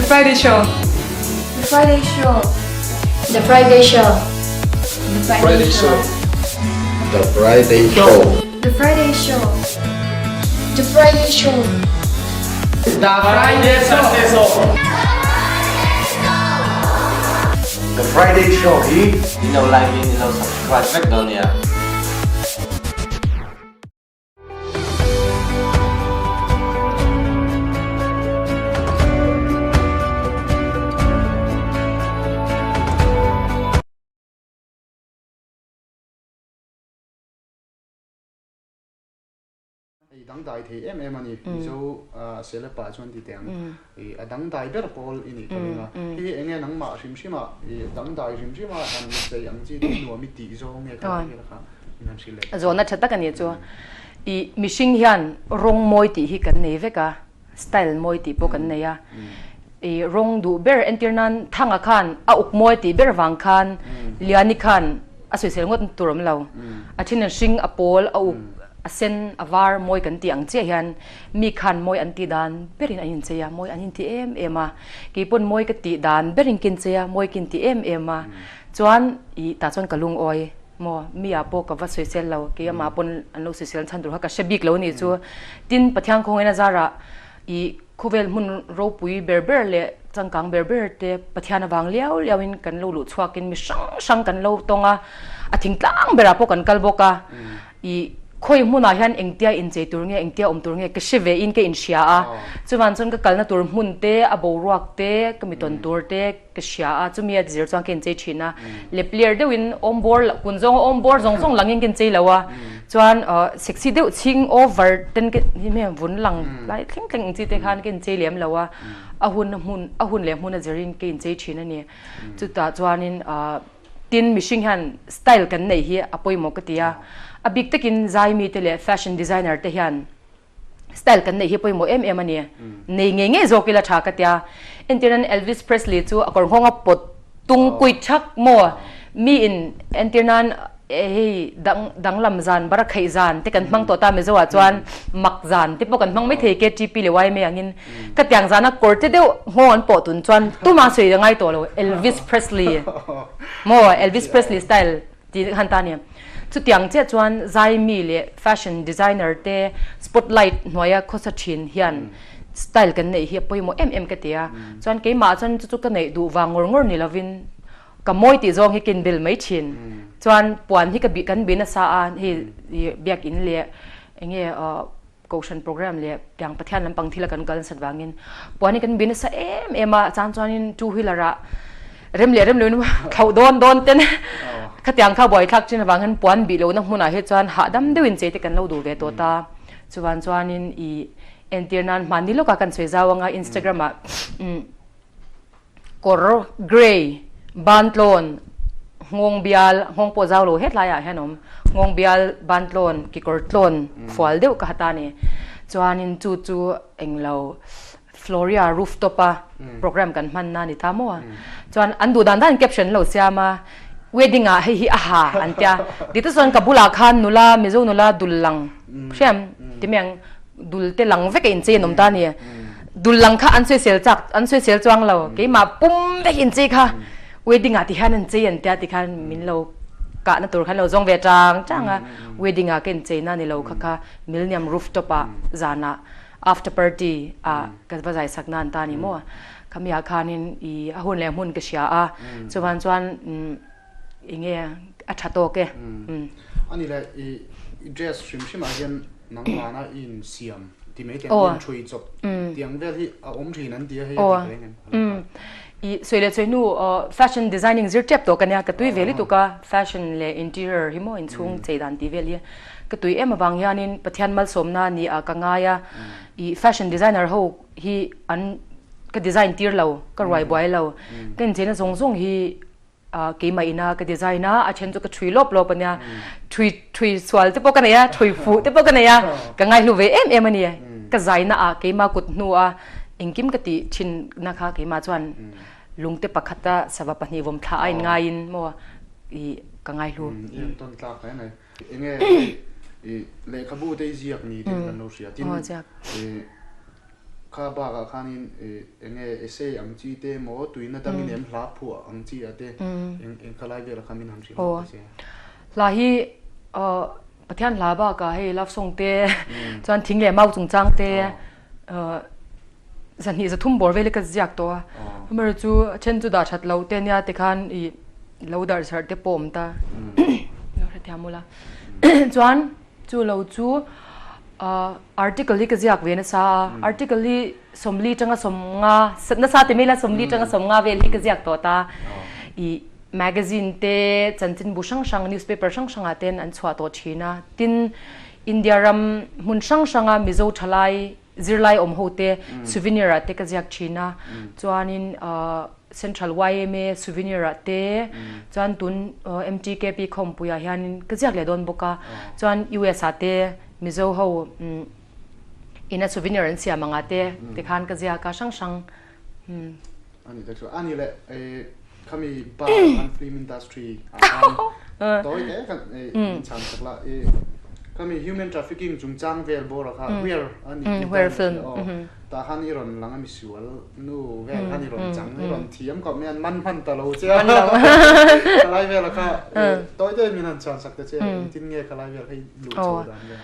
The Friday Show. The Friday Show. The Friday Show. The Friday Show. The Friday Show. The Friday Show. The Friday Show. The Friday Show. The Friday Show hi In lo like in in lo subscribe vek dawn nia. I dangdai thei em em a ni. Mizo Selepa chuan ti teh ang. I a dangdai ber pawl i nih ka ring a. Hei hi enge nangmah hrim hrim ah i dangdai hrim hrim ah han chei ang chi te nuam i tih zawng nge kha vel kha min han hrilh leh. Zawhna tha tak a ni chu. I mihring hian rawng mawi tih hi kan nei vek a, style mawi tih pawh kan nei a. I rawng duh ber entir nan Thanga khan a uk mawi tih ber vang khan Liani khan a sawisel ngawt tur awm lo. A then an hring a pawl a uk a sen a var mawi kan tih ang chiah hian mi khan mawi an tih dan berin an inchei a, mawi an inti em em a. Kei pawn mawi ka tih dan berin ka inchei a, mawi ka inti em em a. Chuan ih tah chuan ka lungawi maw mi ah pawh ka va sawisel lo, kei amah pawn an lo sawisel chhan tur kha ka hre bik lo a nih chu. Tin, Pathian khawngain a zarah ih khawvel hmun ropui ber ber leh changkang ber ber te Pathian avang liau liau in kan lo luh chhuak in mi hrang hrang kan lo tawng a, a thingtlang berah pawh kan kal bawk a. I khawi hmunah hian engtia inchei tur nge, engtia awm tur nge ka hre ve in ka inhria a. Chuvan chuan ka kalna tur hmun te, a boruak te, ka mi tawn tur te ka hria a, chumi a zir chuan ka inchei thin a. Lepler deuhin awm bawr, kun zawnga awm bawr zawng zawng langin ka inchei lo a. Chuan sexy deuh chhing over ten ka hi hmel vun lang lai thleng thleng ang chi te khan ka inchei lem lo a. A hun hmun, a hun leh hmun a zirin ka inchei thin a ni. Chutah chuanin Tin, mihring hian style kan neih hi a pawimawh ka ti a, a bik takin zai mite leh fashion designer te hian style kan neih hi pawimawh em em a ni. Nei ngei ngei zawk ila tha ka ti a. Entirnan Elvis Presley chu a kawr nghawng a pawt tung kuit thak maw? Miin entirnan hei dang danglam zan bara kheih zan te kan hmang tawh ta Mizo ah chuan mak zan te pawh kan hmang maithei KTP leh yma angin Khatiang zana kawr te deuh nghawng an pawh tun chuan tuma sawi a ngai tawh lo Elvis Presley maw Elvis Presley style tih khan ta a ni. Chutiang chiah chuan zai mi leh fashion designer te spotlight hnuaia khawsa thin hian style kan neih hi a pawimawh em em ka ti a. Chuan keimah chuan chu chu ka neih duh vang ngawr ngawr ni lovin ka mawi tih zawng hi ka inbel mai thin. Chuan puan hi ka bih kan bih nasa a hei biakin leh enge Kohhran program leh tiang Pathian lampang thila kan kal nasat vangin puan hi kan bi nasa em em a, chang chuanin two wheeler ah rem leh rem loin thlauh dawn dawn ten khatiang kha buaithlak thin avangin puan bih lohna hmunah hi chuan hahdam deuhin chei te kan lo duh ve tawh ta. Chuvan chuanin ih entir nan hmanni lawkah kan sawi zau anga Instagram ah Kawr grey, bantlawn, nghawng bial, nghawng pawh zau lo hetlaiah hian awm, nghawng bial, bantlawn, kekawr tlawn fual deuh ka ha ta a ni. Chuanin chu chu englo Floria rooftop a program kan hmanna a ni ta maw a. Chuan an duh dan dan caption lo siam a, wedding ah hei hi a ha an tia. Diktak chuan ka bulah khan nula, Mizo nula dul lang hriam ti mai ang. Dul te lang vek a inchei an awm ta a ni. Dul lang kha an sawisel chak, an sawisel chuang lo. Keimah pum vek inchei kha wedding ah tikhian an chei an tia tikhian min lo kahna tur khan lo zawng ve chang chang a. Wedding ah ka inchei na ni lo kha kha Millennium rooftop ah zanah after party ah ka va zai sak na an ta a ni maw. Khami ah khanin i a hun leh hmun ka hria a. Chuvan chuan enge a tha tawk e. Ani le i dress hrim hrim ah hian nangmahna i insiam ti mai teh ang in thui chawp tiang vel hi a awm thin an ti a hei a ti reng em? I sawi leh sawi hnu fashion designing zir tep tawh ka nia ka tui ve lutuk a fashion leh interior hi maw inchhung chei dan tih vel hi ka tui em avang hianin Pathian malsawmna ni ah ka ngai a i fashion designer ho hi an ka design tir lo ka ruai buai lo ka incheina zawng zawng hi Keimah ina ka design a, a then chu ka thui lawp lawp a nia. Thui thui sual te pawh ka nei a, thui fuh te pawh ka nei a, ka ngaihlu ve em em a ni. Ka zaina ah keimah kut hnu a engkim ka tih thin na kha keimah chuan lungte pakhata sava pahnih vawm thla a inngaiin maw i ka ngaihlu. I en tawn tlak hle mai. Enge i lehkhabu te i ziak ni tih kan lo hria. Tin i. Kha bakah khanin eng nge essay ang chi te emaw tuina dangin em hla phuah ang chi ah te eng eng kha lai velah khan min han hrilh ta che. Hla hi Pathian hla bakah hei love song te chuan thing leh mau chungchang te zahnih zathum bawr vel hi ka ziak tawh a. Amaherawhchu chu a then chu dah that loh te nia tikhan ih lo darh zarh te pawh a awm ta. Lo hrethiam ula. Chuan chu lo chu article hi ka ziak ve nasa a, article hi sawmli tanga sawmnga nasa ti mai ila sawmli tanga sawmnga vel hi ka ziak tawh ta. Ih magazine te chanchinbu hrang hrang newspaper hrang hrangah ten an chhuah tawh thin a. Tin India ram hmun hrang hranga Mizo thalai zirlai awm ho te souvenir ah te ka ziak thin a. Chuanin Central yma souvenir ah te chuan tun MTKP khawmpuiah hianin ka ziak leh dawn bawk a. Chuan US ah te Mizo ho ina souvenir an siam anga te tikhan ka ziak a hrang hrang. Ani tak chu ani leh khami bar an film industry ah khan tawi te kan in chhan sak la i khami human trafficking chungchang vel bawr ah kha where ani where film tah khan i rawn lang a misual nu vel khan i rawn chang i rawn thiam khawp mai an man hman ta lo che a khalai vel ah kha tawi te min han chhan sak ta che engtin nge khalai vel kha i luh chho dan vel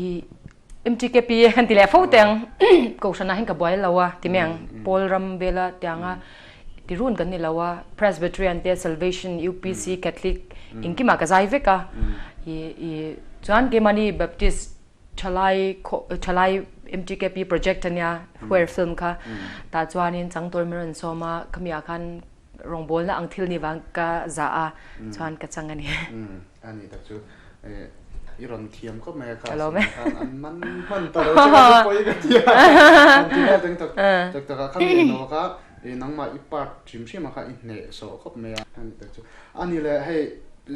i MTKP kan ti leh fo teng kohhran ah hian ka buai lo a ti mai ang pawl ram vela tianga ti run kan ni lo a Presbyterian te Salvation UPC Catholic engkimah ka zai vek a i i chuan keimahni Baptist thalai thalai MTKP project ania where film kha tah chuanin changtawi min rawn sawm a khami ah khan rawngbawlna ang thil ni vang ka za a chuan ka chang a ni. A ni tak chu i rawn thiam khawp mai a kha khan an man hman ta lo che ka pawi ka ti a an ti vel teng tak tak tak a khami eng lo kha i nangmah i part hrim hrim a kha i hneh sawh khawp mai a a ni tak chu a ni le hei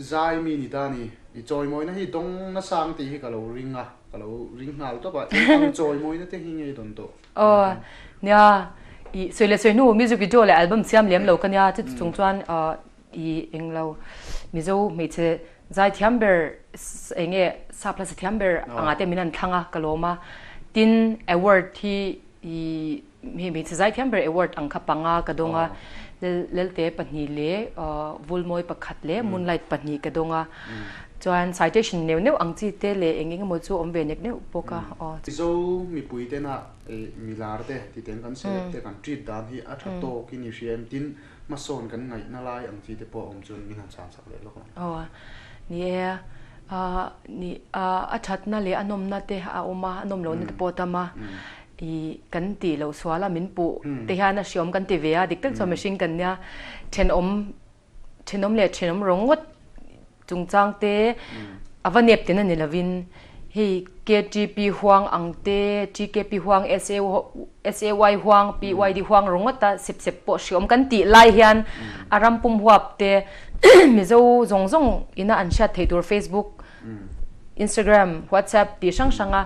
zai mi ni ta ni i chawimawina hi dawng nasang tih hi ka lo ring a ka lo ring nghal tawp a eng ang chawimawina te hi nge i dawn tawh. Aw, nia, i sawi leh sawi hnu music video leh album siam lem lo ka nia, chuti chung chuan i eng lo Mizo hmeichhe zai thiam ber eng nge sap hla sa thiam ber anga te min an thlang a ka lawm a, tin award hi i hei hmeichhe zai thiam ber award ang kha panga ka dawng a, Lelte pahnih leh Vulmawi pakhat leh Moonlight pahnih ka dawng a. Chuan citation neuh neuh ang chi te leh eng eng emaw chu awm ve nek neuh bawk a, aw. Mizo mipui tena milar te titen kan celeb te kan treat dan hi a tha tawk in i hria em tin hmasawn kan ngaihna lai ang chi te pawh a awm chuan min han chhan sak leh lawk ang. Aw ni e, ni a thatna leh a nawmna te a awm a, a nawm lohna te pawh a tam a, i kan tih loh sual a min puh te hian a hriawm kan ti ve a, dik tak chuan mihring kan nia thenawm Thenawm leh thenawm rawng ngawt chungchang te a va nep ten a ni lovin hei KTP huang ang te, TKP huang, SAY huang, PYD huang rawng ngawt a sep sep pawh hriawm kan tih lai hian a ram pum huap te Mizo zawng zawng ina an hriat theih tur Facebook, Instagram, WhatsApp tih hrang hranga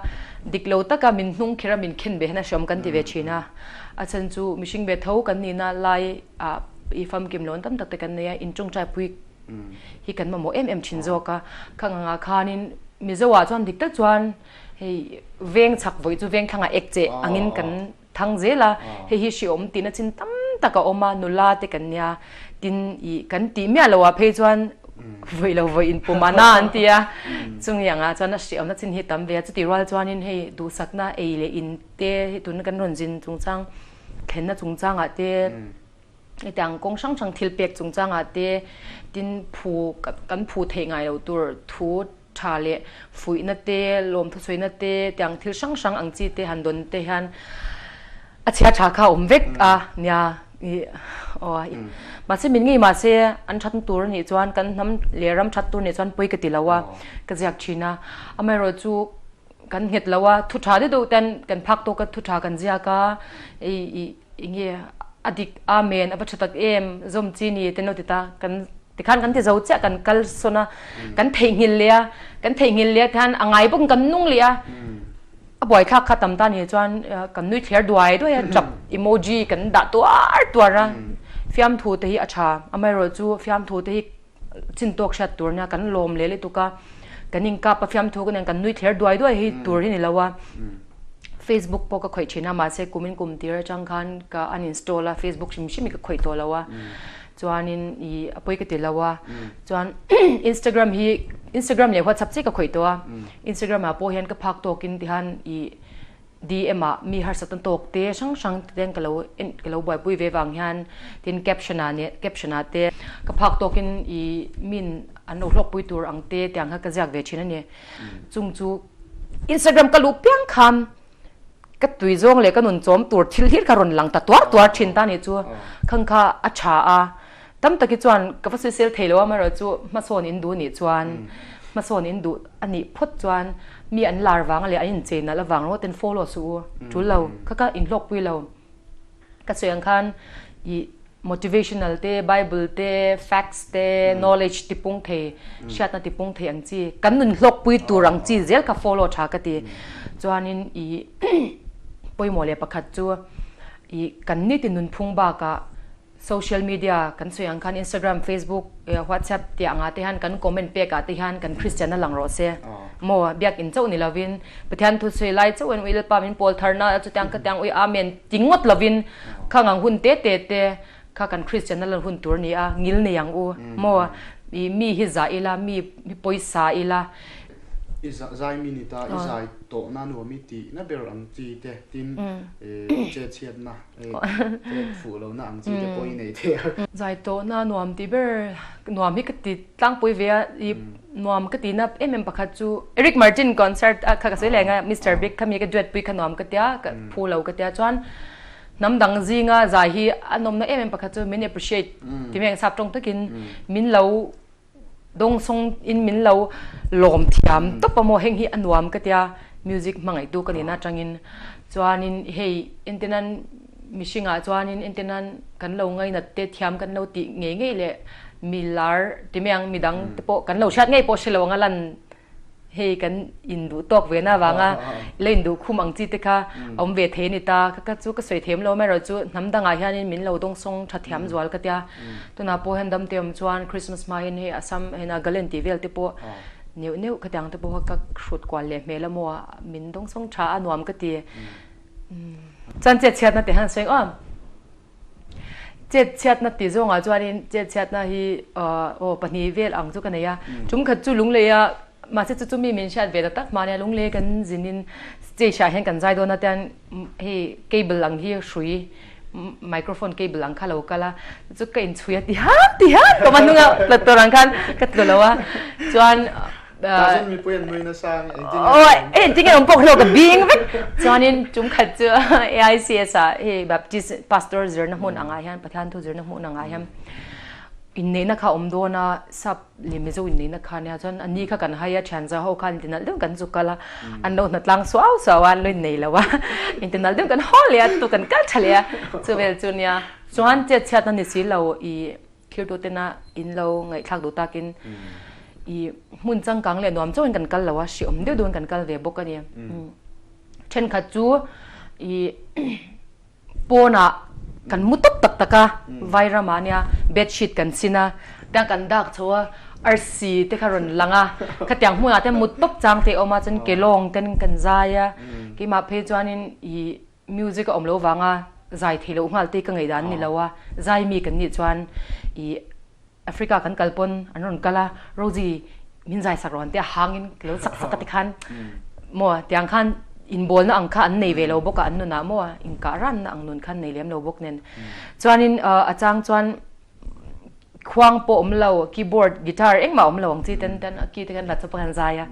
dik lo taka min hnung kher a min khen ve hian a hriawm kan ti ve thin a. A chhan chu mihring ve tho kan nihna lai ah i famkim loan tam tak te kan nei a, in tawngtai pui hi kan mamawh em em thin zawk a. Khang angah khanin Mizo ah chuan dik tak chuan hei veng chhak vawi chu veng thlangah ek cheh angin kan thang zel a, hei hi hriawm tihna chin tam tak a awm a, nula te kan nia tin ih kan tih miah loh ah phei chuan vawi lo vawi in pum ana an ti a, chumi angah chuan a hriawmna chin hi tam ve a, chutih rual chuanin hei duhsakna ei leh in te hei tuna kan rawn zin chungchang thlenna chungchangah te hetiang kawng hrang hrang thil pek chungchangah te tin phu kan phu theih ngai lo tur thu tha leh fuihna te lawmthusawiina te tiang thil hrang hrang ang chi te han dawn te hian a chhia tha kha a awm vek a nia ih aw mahse min ngei mahse an that tur anih chuan kan hnam leh ram that tur anih chuan pawi ka ti lo a ka ziak thin a amaherawhchu Kan nghet lo a, thu tha deuh deuh ten kan phak tawk a thu tha kan ziak a, i i enge a dik amen a va tha tak em zawm chi ni ten lo ti ta kan tikhan kan ti zo chiah kan kal sawn a, kan theihnghilh leh a, kan theihnghilh leh a tikhan a ngai bawk in kan nung leh a, a buaithlak kha tam ta ni chuan kan nui thler duai duai a, tap emoji kan dah tuar tuar a, fiamthu te hi a tha, amaherawhchu fiamthu te hi Chin tawk hriat tur nia kan lawm leh lutuk a, kan inkap a fiamthu ka nen kan nui thler duai duai hi tur hi ni lo a. Facebook pawh ka khawih thin a, mahse kumin kum tir atang khan ka uninstall a, Facebook hrim hrim hi ka khawih tawh lo a, chuanin ih a pawi ka ti lo a, chuan Instagram hi Instagram leh WhatsApp chiah ka khawih tawh a, Instagram ah pawh hian ka phak tawkin tihan ih DM ah mi harsatna tawk te hrang hrang te ka lo en ka lo buaipui ve vang hian tin caption ah nen caption ah te ka phak tawkin ih min an lo hlawkpui tur ang te tiang kha ka ziak ve thin a ni. Chung chu Instagram ka luh piang khan ka tui zawng leh ka nun chawm tur thil hlir kha rawn lang ta tuar tuar thin ta nih chu khang kha a tha a tam taki chuan ka va sawisel thei lo a amaherawh chu hmasawn in duh nih chuan hmasawn in duh a nih phawt chuan mi an lar vang leh an inchei nalh avang rawt in follow suh u tul lo kha kha inhlawkpui lo. Ka sawi ang khan ih motivational te, bible te, facts te, knowledge ti pung thei, hriatna ti pung thei ang chi, kan nun hlawkpui tur ang chi zel kha follow tha ka ti. Chuanin ih pawimawh leh pakhat chu ih kan nitin nunphung bakah social media kan sawi ang khan Instagram, Facebook, WhatsApp tih angah te hian kan comment pekah te hian kan Christian a lang rawh se. Maw biakinn chauh ni lovin Pathian thu sawi lai chauhin ui Lalpa min pawl tharna chutiang khatiang ui Amen ti ngawt lovin khang ang hun te te te kha kan Christian na lan hun tur ni a ngil nei ang u maw i mi hi zah ila mi hi pawisa ila. I zai mi ni ta i zai tawhna nuam i tihna ber ang chi te tin che chhiatna che fuh lohna ang chi te pawh i nei thei a. Zai tawhna nuam tih ber nuam hi ka ti tlangpui ve a i Nuam ka tihna em em pakhat chu Eric Martin concert a kha ka sawi leh ang a Mister Big kha mi ka duet pui kha nuam ka tia ka phu lo ka tia chuan hnam dang zinga zai hi a nawmna em em pakhat chu min appreciate ti mai ang sap tawng takin min lo dawngsawng in min lo lawm thiam tawp a maw heng hi a nuam ka tia music hmangaihtu ka nihna atangin chuanin hei entirnan mihringah chuanin entirnan kan lo ngainat te thiam kan lo tih ngei ngei leh Mi lar ti mai ang, midang te pawh kan lo hriat ngei pawh hre lo anga lan hei kan induh tawk ve na avanga la induh khum ang chi te kha a awm ve thei a ni ta. Ka ka chu ka sawi thiam lo amaherawh chu hnam dangah hianin min lo dawngsawng tha thiam zual ka tia. Tunah pawh hian damte awm chuan Christmas hma hian hei Assam hei Nagaland tih vel te pawh neuh neuh khatiang te pawh kha ka hrut kual leh hmel a maw min dawngsawng tha a nuam ka ti. Chuan chetchhiatna tih han sawi ang aw. Chetchhiatna ti zawngah chuanin chetchhiatna hi aw pahnih vel ang chu ka nei a. Tum khat chu lunglei a, mahse chu chu mi min hriat ve ta tak hmania lunglei kan zinin stage ah hian kan zai dawn a tian hei cable ang hi hrui microphone cable ang kha lo kal a, chu ka inchhui a ti han ti han ka hma hnunga tla tur ang khan ka tlu lo a chuan Tah chuan mipui an nui nasa ang engtin nge Aw engtin nge awm pawh hlawk a bing vek. Chuanin tum khat chu AICS ah hei Baptist pastor zirna hmun angah hian Pathian thu zirna hmun angah hian inneihna kha a awm dawn a, sap leh Mizo inneihna kha ania chuan a ni kha kan hai a thian za ho khan inti nalh deuh kan zu kal a, an lo hna tlang suau suau a an lo innei lo a, inti nalh deuh kan haw leh a tu kan kal tha leh a chuvel chu nia chuan chetchhiatna ni si lo ih Thiltu tena in lo ngaihthlak duh takin i hmun changkang leh nuam chauhin kan kal lo a, hriawm deuh deuhin kan kal ve bawk a ni. Thenkhat chu i pawnah kan mu tawp tak tak a, vai ramah nia bed sheet kan sin a, tiang kan dak chho a, arsi te kha rawn lang a, khatiang hmunah te mut tawp chang te a awm a, chuan kelawng ten kan zai a, keimah phei chuanin i Music a awm lo vanga zai thei loh nghal te ka ngaih dan ni lo a, zai mi kan nih chuan ih Africa kan kal pawn an rawn kal a, Rosie min zai sak rawn te a hangin ka lo sak sak a tikhan maw tiang khan inbawlna ang kha an nei ve lo bawk a an nunah maw inkah ranna ang nun kha an nei lem lo bawk nen chuanin a chang chuan khuang pawh awm lo keyboard guitar engmah awm lo ang chi ten ten a key te khan la chawp a kan zai a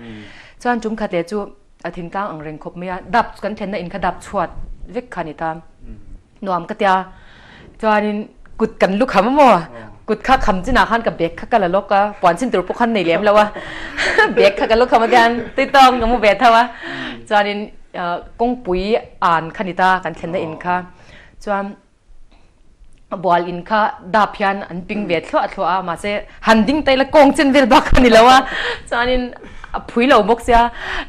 chuan tum khat leh chu A thingtlang ang reng khawp mai a, dap kan thlenna in kha dap chhuat vek kha a ni ta. Nuam ka tia, chuanin kut kan lu kham a maw, kut kha kham chinah khan ka bag kha ka la lawk a, puan chin tur pawh khan nei lem lo a, bag kha ka lu kham a tian tui tawng ka mu ve tho a, chuanin kawngpui an kha ni ta kan thlenna in kha, chuan. bual in kha dap hian an ping ve thluah thluah a mahse han ding taila kawng chen vel bak a ni lo a chuanin a phui lo bawk sia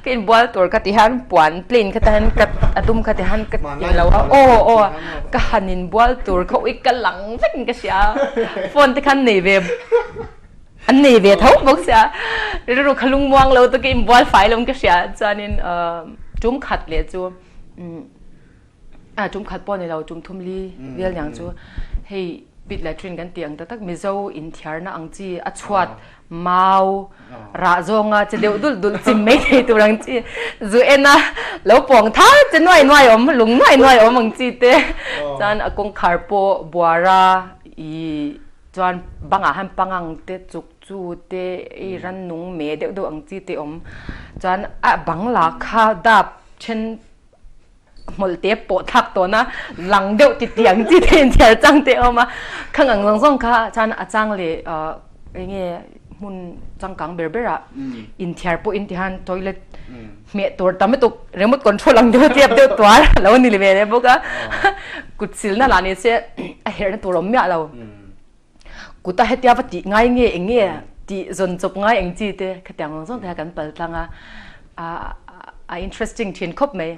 ka inbual tur ka ti hian puan plain kha ta hian ka a dum kha ti hian ka ti lo a aw aw ka han inbual tur kha ui ka lang vek in ka hria phone te khan nei ve an nei ve tho bawk sia rilru kha lungmuang lo te ka inbual fai lo in ka hria chuanin tum khat leh chu. A tum khat pawh ni lo, tum thum li vel niang chu hei pit latrine kan tih ang tak tak Mizo inthiarna ang chi a chhuat mau rah zawnga che deuh dulh dulh chim mai thei tur ang chi zu en a lo pawng thar che nuai nuai awm lung nuai nuai awm ang chi te chuan a kawngkhar pawh buara ih chuan bangah han pangang te chuk chu te i rannung me deuh deuh ang chi te awm chuan a bang lah kha dap then hmawlh te pawh thlak tawn a, lang deuh ti tiang chi te inthiar chang te a awm a, khang ang zawng zawng kha chuan a chang leh ah eng nge hmun changkang ber ber ah inthiar pawh in ti han toilet hmeh tur tam lutuk remote control ang deuh tep deuh tuar a lo ni ve leh bawk a, kut silna lah ni se a herhna tur a awm miah lo. Kuta hetia va tih ngai nge eng nge tih zawn chawp ngai eng chi te khatiang zawng zawng te kha kan pal tlang a, a interesting thin khawp mai.